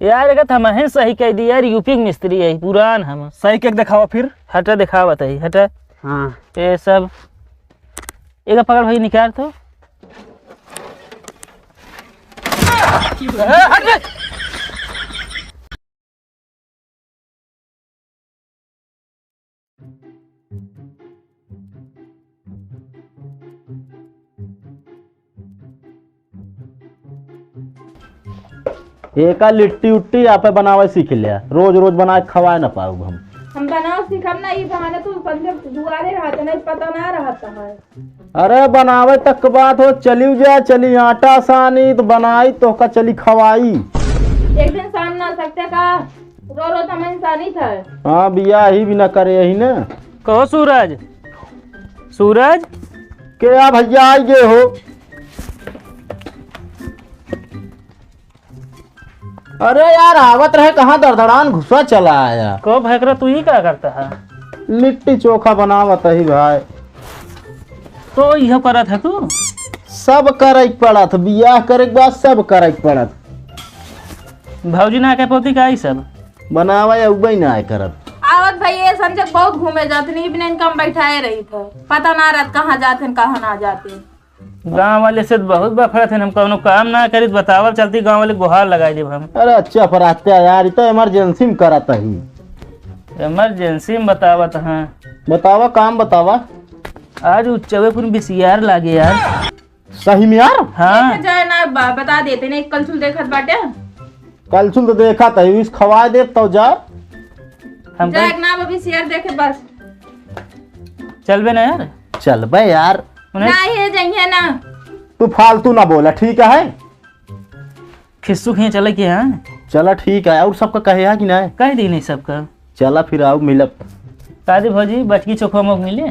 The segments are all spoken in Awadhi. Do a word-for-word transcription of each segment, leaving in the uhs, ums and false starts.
यार, एका त हमहिन सही कइ दी यार, यूपी के मिस्त्री है, पुरान हम। सही कइ के देखावा फिर। हटा, देखावत है, हटा। हाँ। ये सब, एका पकड़ भाई, निकाल तो। एका लिट्टी उट्टी आपे बनावे सीख लिया, रोज रोज बनाए खवाए ना पाउब हम। हम बनावे सीखब ना, ई बहाने तू समझे दुआरे रहत है, नहीं पता ना रहत है। अरे बनावे तक के बात हो, चलिउ जा, चली आटा सानी तो बनाई, तोहका चली खवाई। एक दिन सान ना सकते का? रो रो तो हम इंसानी था। हाँ, बियाह ही भी ना करे यही ना। कहो सूरज, सूरज। के आ भैया, आई गए हो? अरे यार, आवत रहे, कहाँ दरदरान घुसा चला आया। कहो भैकरा, तू ही का करता है? लिट्टी चोखा बनावत ही भाई। तो यह करत है तू? सब करे के पड़त, बियाह करे के बाद सब करे के पड़त। भौजी ना के पोती का ई सब? बनावा या उबई ना आए करत। आवत भाई, ये संजय बहुत घूमे जाते, नहीं बिना इनका हम बैठाए रही थे, पता ना रहत कहाँ जाते हैं, कहाँ ना जाते हैं। गाँव वाले से बहुत बफरत है, हम कौनो काम ना करी, बतावल चलती गाँव वाले गुहार लगाई देब हम। अरे अच्छा फराते यार, ई तो इमरजेंसी में करत ही। इमरजेंसी में बतावत हैं। बतावा, काम बतावा। आज उच्चवे पुन बिसियार लागे यार। सही में यार? हाँ। देखे जाए ना, ब-, बता देते ने, कलछुल देखत बाटे। कलछुल तो देखत ही, इस खवाए देत तो जा। हम जाए कल ना, अभी शेर देखे बस। चलबे ना यार। चलबे यार। उन्हें ना, ये जइहे ना। तू फालतू ना बोला, ठीक है? खिस्सू खिए चले के हैं। चला ठीक है, और सबका कहे है कि नहीं? कह दी नहीं सबका। चला फिर आओ मिलब। का दी भौजी, बटकी चोखा मोक मिले?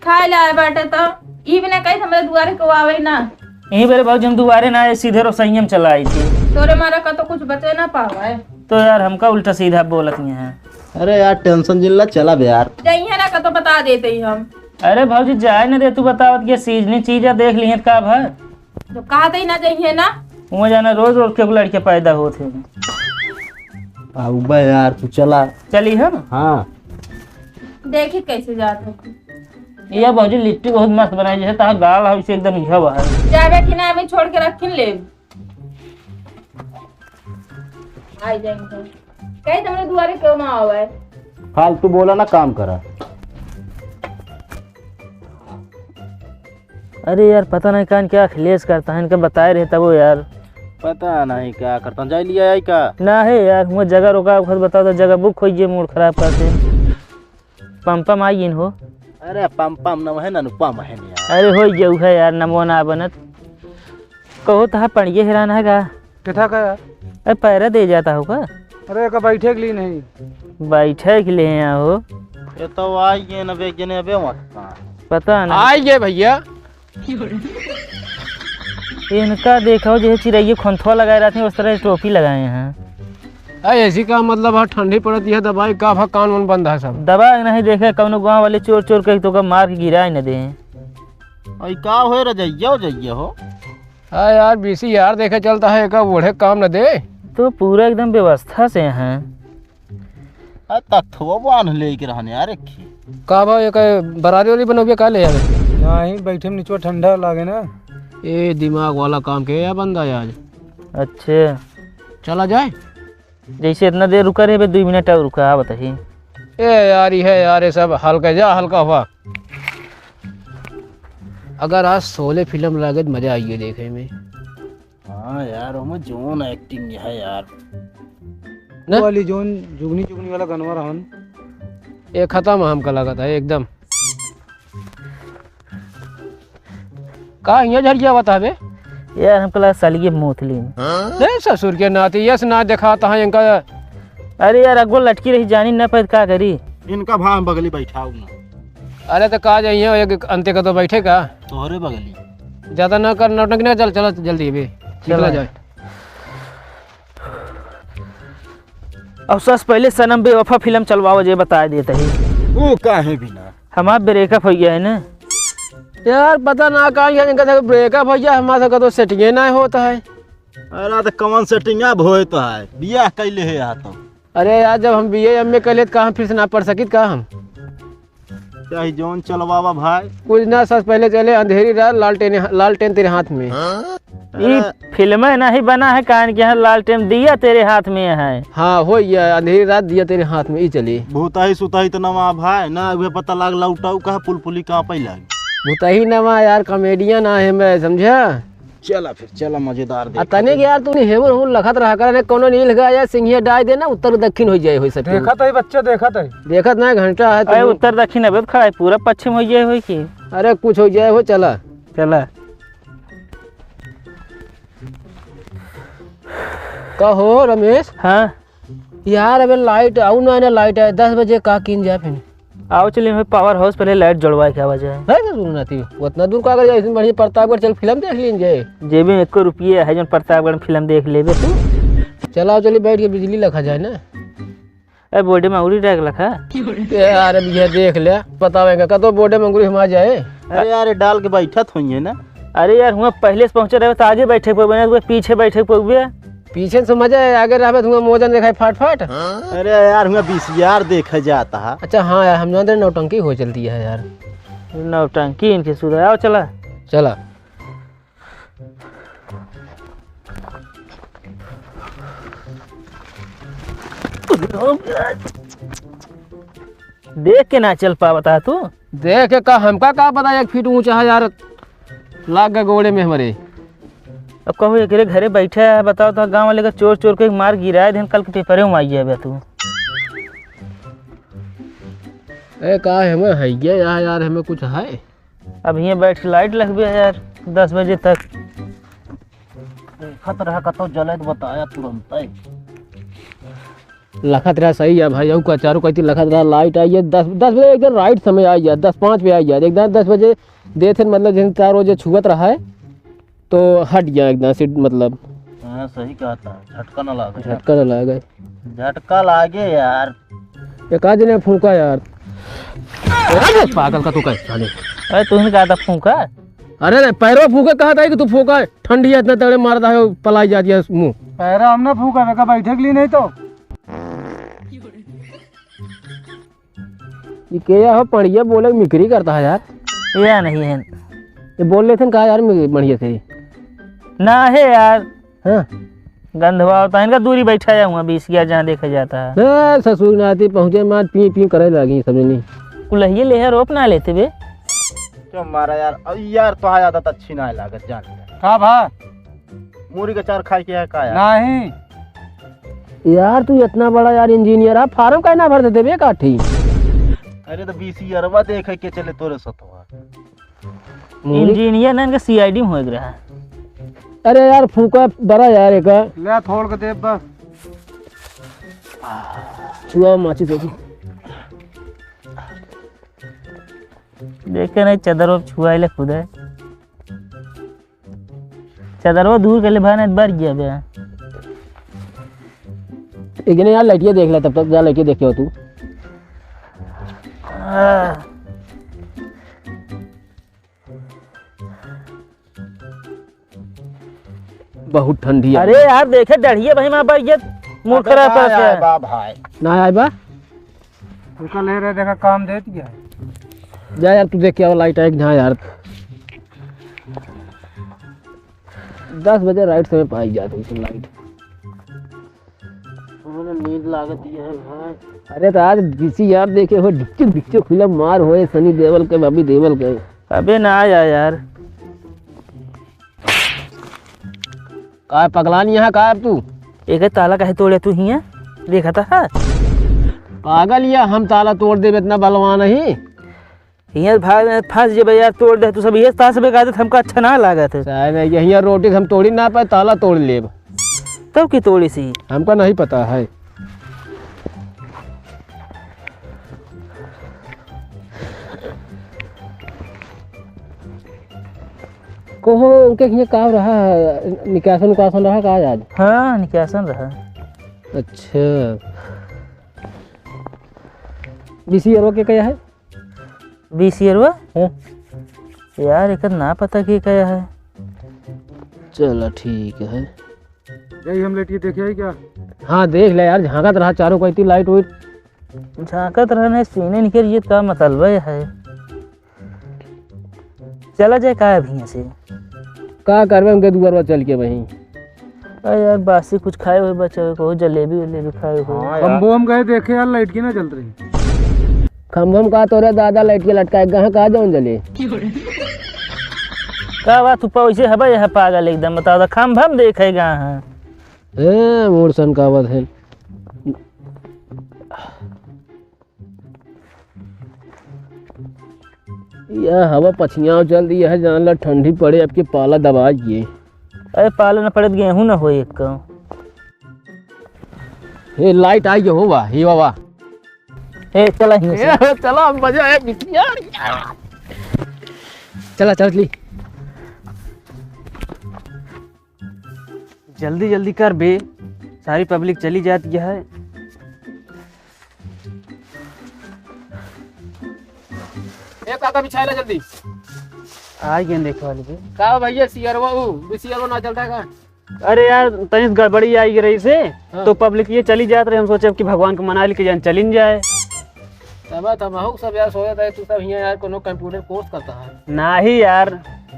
खाए ले आए बाटे तो, ई बिना कही हमरे दुआरे को आवे ना। यहीं बेरे भौजी हम दुआरे ना आए, सीधे रसोइये में चला आई थी। तोरे मारा का तो कुछ बचे ना पावे। तो यार हमका उल्टा सीधा बोलत ही हैं। अरे यार tension जिन ला, चला बे यार। जइहे ना का तो बता देते ही हम। अरे भौजी जाए ना दे, तू बतावत के सीजनी चीज है, देख लिहे का भर। तो कहा तो ही ना जइहे ना। वहाँ जाना रोज रोज के लड़के पैदा होत हैं। आऊ बे यार, तू चला। चली हम? हाँ। देखी कैसे जात है। ये भौजी लिट्टी बहुत मस्त बनाई, जैसे तार गाल है, उसे एकदम इहवा है। जाबे कि ना, अभी छोड़ के रखिन ले। आई जाएंगे। कहीं तुम्हारे दुआरे क्यों ना आवे? फालतू बोला ना, काम करा। अरे यार, पता नहीं कान क्या अखिलेश करता है, इनका बताए रहे तब वो यार। पता नहीं क्या करता है, जाए लिया आई का? ना है यार, वो जगह रोका, खुद बताओ तो जगह बुक होइए, मूड खराब करते। पम पम आई इन हो। अरे पम पम न है, अनुपम है यार। अरे होइए, उहे यार, नमो ना बनत। कहो तहा पड़िए हैरान है का? किथा का यार? अरे पैरा दे जाता हो का? अरे का बैठे के लिए नहीं। बैठे के लिए यहाँ हो? ये तो आई गए ना, बेग जने अबे मत। पता ना। आई गए भैया। इनका देखो, जैसे चिरैये खोंथवा लगाए रहते हैं, उस तरह टोपी लगाए हैं। अरे ऐसी का मतलब है, ठंडी पड़त यह दवाई का भा कान वान बंद है सब। दवा नहीं देखे, कौनो गाँव वाले चोर चोर कही तो का मार के गिराए न दे। अरे का होए रजैया हो जइया हो? हाँ यार, बीसी यार देखे चलता है, एका ओढ़े काम न दे। तो पूरा एकदम व्यवस्था से हैं। आ, तख्तवा बांध ले के रहने यार, एक ही। का बा, एक बरारी वाली बनौबे का ले यार? नहीं, बैठे में निचवा ठंडा लागे ना। ए, दिमाग वाला काम के या बंदा आज। अच्छे। चला जाए? जैसे इतना देर रुका रहे, बे, दुई मिनट और रुका, आ बताही। ए यार, ये है यार, ये सब हल्का जा, हल्का हुआ। अगर आज शोले फिल्म लागे तो मजा आइए देखे में। हाँ यार, ओमे जोन acting है यार। ना? वाली जोन जुगनी जुगनी वाला गनवा रहन। ये खत्म है हमका लागत है एकदम। का हियाँ झरिया बता बे? यार, हमका लगा सालिए मोतली में। रे ससुर के नाती, यस ना देखाता है इनका। अरे यार, अगो लटकी रही, जानी ना पाए, का करी? इनका भाव में बगली बैठाऊ ना। अरे तो का जाइए, एक अंते का तो बैठे का। तोहरे बगली। ज्यादा ना कर, नौटंकी ना, चल, चल, जल्दी बे। निकला चलो। जाए। और सस पहले सनम बेवफा फिल्म चलवाओ, जे बताए देते ही। वो काहे बिना? हमार breakup हो गया है ना। यार, पता ना का, यहाँ इनका तो breakup हो गया, हमारा सबका तो setting ही ना होता है। अरे, तो कौन setting अब होए तो है? बियाह कैले है यहाँ तो। अरे यार, जब हम बीए एमए कर लेत, का हम फिर से ना पढ़ सकित का हम? चाहे जौन चलवावा भाई। कुछ ना, सबसे पहले चले अंधेरी रात, लालटेन, लालटेन तेरे हाथ में। हाँ? ई अरे। फिल्म नहीं बना है, कान के यहाँ लालटेन दिया तेरे हाथ में है। हाँ, हो गया, अंधेरी रात दिया तेरे हाथ में, ई चली। भूताही सुताही तो नवा भाई ना, उहे पता लाग लौटाऊ कहा पुलपुली कांपे लाग। भूताही नवा यार, comedian आहे मैं, समझा? चला फिर, चला, मजेदार आ, देखा तने जाए। के यार, तू हेबुर हेबुर लखत रहा कर, ने कोनो नील गा या सिंहिया डाय देना, उत्तर दक्षिण हो जाए, हो सके। देखत है बच्चा, देखत है। देखत ना, घंटा है अरे, तू। उत्तर दक्षिण अबे खड़ा है, पूरा पश्चिम हो जाए, हो की? अरे, कुछ हो जाए, हो, चला। चला। का हो, रमेश? हाँ? यार, अबे लाइट आऊ ना, ना लाइट आए, दस बजे का कीन जाए फिर? आओ चलिए, हमें पावर हाउस पहले लाइट जोड़वा के आवा जाए। है तो दूर ना थी, उतना दूर का अगर जाए, इसमें बढ़िया प्रतापगढ़ चल फिल्म देख लीन जाए। जेबे में एको रुपये है, जौन प्रतापगढ़ में फिल्म देख लेबे तू। चलाओ चलिए, बैठ के बिजली लखा जाए ना। ए, बोर्डे में अंगुरी डाल के लखा। ए, यार, अब ये देख ले, बतावेंगे का तो बोर्डे में अंगुरी हम आ जाए। अरे यार, ये डाल के बैठत होइए ना। अरे यार, हुआं पहले से पहुंचे रहे तो आगे बैठे पउबे ना, तो पीछे बैठे पउबे। पीछे से मजा है, आगे रहबे तो हुआं मोजन देखाई फाट फाट। अरे यार, हुआं बीसीआर देखे जाता है। अच्छा हाँ यार, हम जानते हैं नौटंकी हो चलती है यार। नौटंकी इनके सुधार, आओ चला। चला। देख के ना चल पावता तू। देख के का, हमका का पता, एक फीट ऊंचा है यार, लाग गए गोड़े में हमरे। अब कहूँ एकरे घरे बैठे है, बताओ तो गाँव वाले का चोर चोर के मार गिराए दिन, कल के पेपरे में आई जाबे तू। ए, का है, हमें है ये यार, यार, हमें कुछ है? अब हियाँ बैठ के लाइट लगबे है यार, दस बजे तक। देखत रहा, कतौ जले तो बताया तुरंत। लखत रहा, सही है भाई, अउ का चारों कइती लखत रहा, लाइट आई है, दस, दस बजे एकदम राइट समय आई है, दस पाँच पे आई है, एकदम दस बजे देथे, मतलब, जैसे चार बजे छुअत रहा है, तो हट गया एकदम से, मतलब। हाँ, सही कहा था, झटका ना लागे। झटका ना लागे। झटका लागे यार। एक आध जने फूंका यार। अरे पागल का तू कहे साले। अरे तू ही कहा था फूंका। अरे रे, पैरवा फूंका कहा था कि तू फूंका, ठंडी है, इतना तगड़े मारता है, पलाई जाती है मुंह। पैरा हम ना फूंका, बेका बैठे के लिए नहीं तो। ये के हो पढ़िया बोले मिकरी करता है यार। ये नहीं है। ये बोल लेते हैं का यार, मैं बढ़िया से। ना है यार। हाँ। गंधवा होता है इनका, दूरी बैठा जाऊंगा बीस ग्यारह जहाँ देखा जाता है। ए, ससुर नाती पहुँचे मार पी पी करे लागी, समझ नहीं। कुलहिए लेहे रोप ना लेते बे। क्यों मारा यार? अब यार तो आदत अच्छी ना लागत जान। का भा? मूरी के अचार खाए के है का यार? नहीं। यार तू इतना बड़ा यार इंजीनियर है, फार्म काहे ना भर देते बे काठी? अरे तो बीसीआरवा देखे के चले तोरे सतवा। मूरी? इंजीनियर ना, इनका सीआईडी में होए के रहा। अरे यार फूका बड़ा यार एक। ले थोड़ के दे बस। छुआ माचिस देखी। देखे नहीं चदर छुआ ले खुद है। चदरवा दूर के ले भाई, नहीं तो बर गया बे। एक जने यार लइटिया देख ले, तब तक जा लइटिया देखे हो तू। आह। बहुत ठंडी है। अरे यार, देखे डढ़िए भाई, माँ बाई ये मूड अबे खराब ना करते आए हैं। बा भाई। ना आए बा? उनका ले रहे, देखा, काम दे दिया। जा यार, तू देख के आओ, लाइट है कि ना यार। दस बजे राइट समय पाई जात है लाइट। उन्होंने नींद लागत ही है भाई। अरे तो आज बीसीआर देखे हो, डिक्चो डिक्चो फिल्म मार होए सनी देओल के, बॉबी देओल के। अबे ना आया यार। का है पगलान यहाँ का है अब तू? एक ताला काहे तोड़े तू हियाँ? देखा था? पागल या हम ताला तोड़ देबे, इतना बलवान ही। हियाँ भाग फंस जेबे यार, तोड़ दे तू सब, ये तास बेकार, हमका अच्छा ना लागत है। चाहे नहीं, ये हियाँ रोटी हम तोड़ी ना पाए, ताला तोड़ लेब। तब की तोड़ी सी? हमका नहीं पता है। कहो, उनके हियाँ का रहा, निकासन उकासन रहा का आज? हाँ, निकासन रहा। अच्छा। बीसीआरओ के क्या है? बीसीआरओ? हाँ। यार, एकर ना पता के क्या है। चला, ठीक है। यही हम लेट के देखे है क्या? हाँ, देख ले यार, झाँकत रहा चारों को, इतनी लाइट वाइट। झाँकत रहने सीने निकल, ये का मतलब है? चला जाए का अभी यहाँ से? का करबे उनके दुआर पर चल के वहीं? अरे यार, बासी कुछ खाए हुए बचे हुए, को जलेबी वलेबी खाए हुए। हाँ यार। हम वो हम गए देखे यार, लाइट की ना जल रही। खम्भम का तोरे दादा लाइट के लटकाए, कहाँ, कहाँ जाऊँ जले? का बात, तू पैसे हबे यह पागल एकदम, बता दो, खम्भम देखे गा है। ए, मोर सन का बात है। यह हवा पछियाव चल दिया है, जान ला ठंडी पड़े, आपके पाला दबा ये। अरे पाला न पड़े त गेहूं न होए एक। हे लाइट आई हो बा, हे बाबा। हे चला ही ए, चला मजा है बिटिया। चला चल ली। जल्दी जल्दी कर बे, सारी पब्लिक चली जाती है। ए काका, बिछाए ला जल्दी। आ गए देखे वाले भी। का भैया, सियरवा उ, भी सियरवा ना चलता का? अरे यार, तनी गड़बड़ी आई रही से, हाँ। तो पब्लिक ये चली जात रहे, हम सोचे अब कि भगवान को मना ली कि जान चलिन जाए। तब तब हम सब यार सोचत है, तू सब हियां यार कोनो कंप्यूटर कोर्स करता है। नाही यार,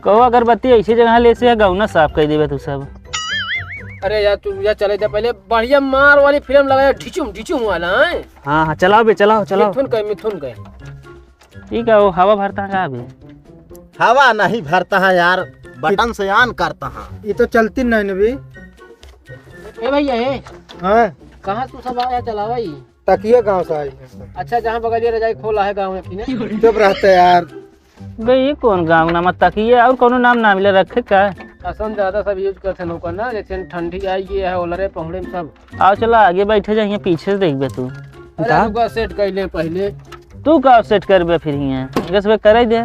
कहो अगरबत्ती ऐसी जगह ले से गौना साफ कर देबे तू सब। अरे यार, तू यार चले जा, पहले बढ़िया मार वाली फिल्म लगाया, ढिचुम ढिचुम वाला है। हाँ, हाँ, चलाओ बे, चलाओ, चलाओ। मिथुन का, मिथुन का। ठीक है, वो हवा भरता है का अभी? हवा नहीं भरता है यार, बटन से on करता है। ये तो चलती नहीं न बे। ए भैया, ए। हाँ। कहाँ तू सब आया चलावा ई? तकिया गांव से आई है सब। अच्छा, जहाँ बगलिया रजाई खोला है गाँव में अपने। चुप रहते यार। बे, ये कौन गाँव नाम है? तकिया और कोनो नाम ना मिले रखे का? असन ज्यादा सब use करते हैं लोग ना, जैसे ठंडी आई गई है, ओलरे पहुड़े में सब। आओ चला आगे बैठे जा, हियां पीछे से देखबे तू। अरे का? रुका, सेट कर ले पहले। तू का सेट करबे फिर हियां? एकरा से करे दे।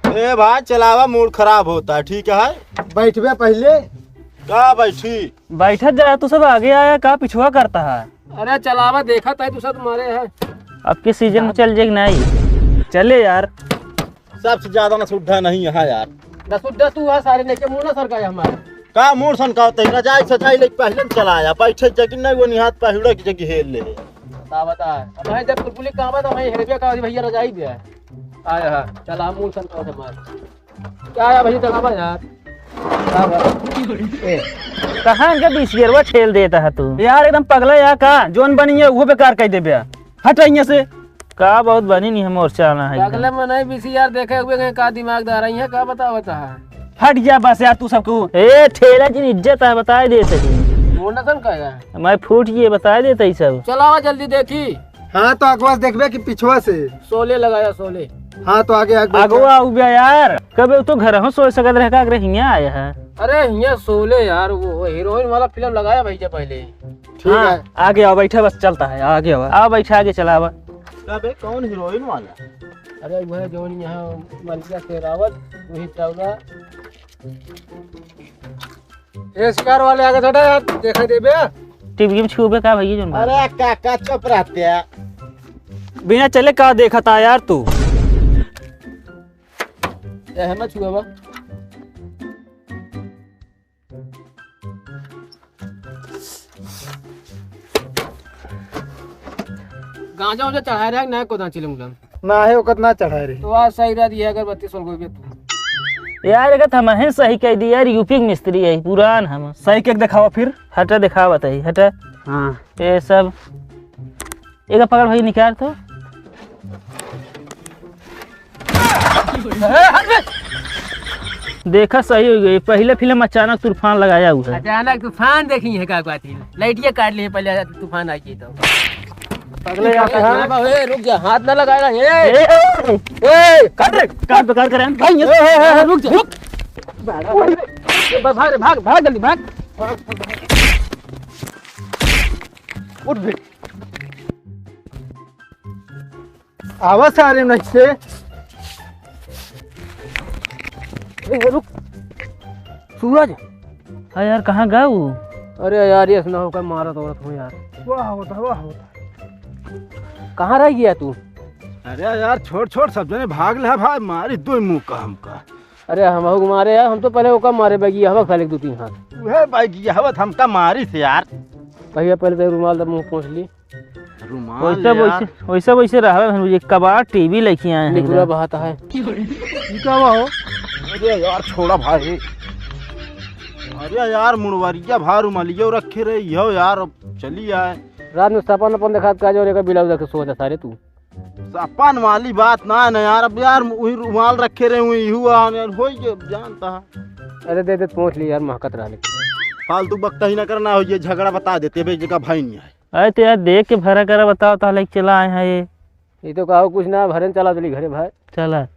ए भाई, चलावा, मूड खराब होता है, ठीक है? बैठबे पहले। का बैठी? बैठत जा, तू सब आगे आया, का पिछुआ करता है? अरे चलावा, देखत है तू सब तुम्हारे है। अब के सीजन में चल जाए कि नहीं? चले यार। सबसे ज्यादा नसुड्ढा नहीं यहाँ यार। नसुड्ढा तू है सारे, लेके मुंह ना सरका है हमारा। का मूड सन का होता है? रजाई सजाई लेके पहले न चला आया, बैठे जगह नहीं, वो निहात पहुड़ा की जगह हेल ले। बता, बता। अब भाई जब पुलपुली काम है तो भाई हेलबे का भैया रजाई दे। आया है, चला मूड सन का होता है। क्या आया भाई, चलावा यार। का बात? ए, कहाँ इनके बीस गियरवा ठेल देता है तू? यार एकदम पगला या का? जोन बनी है वो बेकार कर देबे। हट यहाँ से। का बहुत बनी नहीं है मोर चाला है एकदम। पगला में नहीं बीसी यार, देखे हुए गए का दिमागदार है, का बतावत है? हट जा बस यार तू सबको। ए, ठेला जिन इज्जत है, बताए देत ही। मोर नसन का है? मैं फूट गए, बताए देत ही सब। चलावा जल्दी देखी। हाँ, तो अगवा से देखबे कि पिछवा से? सोले लगाया, सोले। हाँ, तो आगे, आगे बैठ जा। अगवा उबे यार, कबे तो घर हो सोए सकत रहे का, अगर हियां आया है। अरे, हियां सोले यार, वो हीरोइन वाला फिल्म लगाया भैया पहले। ठीक हाँ, है। आगे आओ, बैठा बस, चलता है, आगे आओ। आओ, बैठा, आगे चला, आवा। अबे, कौन हीरोइन वाला? अरे, वह जौन यहाँ मलिका शेरावत, वही चावला। ए, शिकार वाले आगे हटा यार, देखा देबे। टीवी में छुबे का भैया जोन बात? अरे काका चुप रहते हैं। बिना चले का देखता यार तू? ए, है ना छुआ बा? गांजा उंजा चढ़ाए रहे कि ना, कोदा चिलम उलम? ना है, ओकत ना चढ़ाए रहे। तो आज सही रह दिया अगरबत्ती सोल गो तू। यार, एकर त हमहिन सही कह दी यार, यूपी के मिस्त्री है, पुरान हम। सही के दिखावा फिर। हटा, दिखावा तही, हटा। हाँ। ये सब। एक पकड़ भाई, निकाल तो। देखा, सही हो गई। पहले फिल्म अचानक तूफान लगाया हुआ है। अचानक तूफान देखी है का बात है? लाइटिया काट ली पहले, तूफान आ गई तो। अगले आते हैं। ए, रुक जा, हाथ ना लगाएगा। ए, ए, ए, काट रे, काट, बेकार करे। भाई, ये ए, ए, ए, रुक जा, रुक। भाग रे, भाग, भाग, जल्दी भाग। उठ बे। आवा सारे नहीं से। ए, रुक। सूरज। हाँ यार, कहाँ गया वो? अरे यार, ये सुना होकर मारत औरत हूँ यार। वाह होता, वाह होता। कहाँ रह गया तू? अरे यार, छोड़, छोड़, सब जने भाग ले भाई, मारी दो मुंह का हमका। अरे हमहू के मारे यार, हम तो पहले ओका मारे बैगिया हवा खा ले दो तीन हाथ। उहे बैगिया हवा हमका मारी से यार। कहिया पहले तो रुमाल द मुँह पोंछ ली। रुमाल वैसे यार। वैसे, वैसे वैसे रहबे हम, ये कबाड़ टीवी लेके आए हैं निकुला इधर। बहाता है। ई का हुआ हो? अरे यार छोड़ा भाई। अरे यार मुड़वरिया भा रुमालियो रखे रहे, इहो यार अब चली आए। रात में सपन अपन देखात का जो रे का ब्लाउज रखे सोचा सारे तू। सपन वाली बात ना है ना यार, अब यार वही रुमाल रखे रहे हुए, इहू आ यार, होई के जानता है। अरे दे दे पोंछ ली यार, महकत रहा लेकिन। फालतू बकता ही ना करना हो, ये झगड़ा बता देते बे जगह भाई नहीं आए। अरे तो यार देख के भरा करा बताओ, ताले चला आए हैं ये। ये तो कहो कुछ ना, भरन चला चली घरे भाई। चला।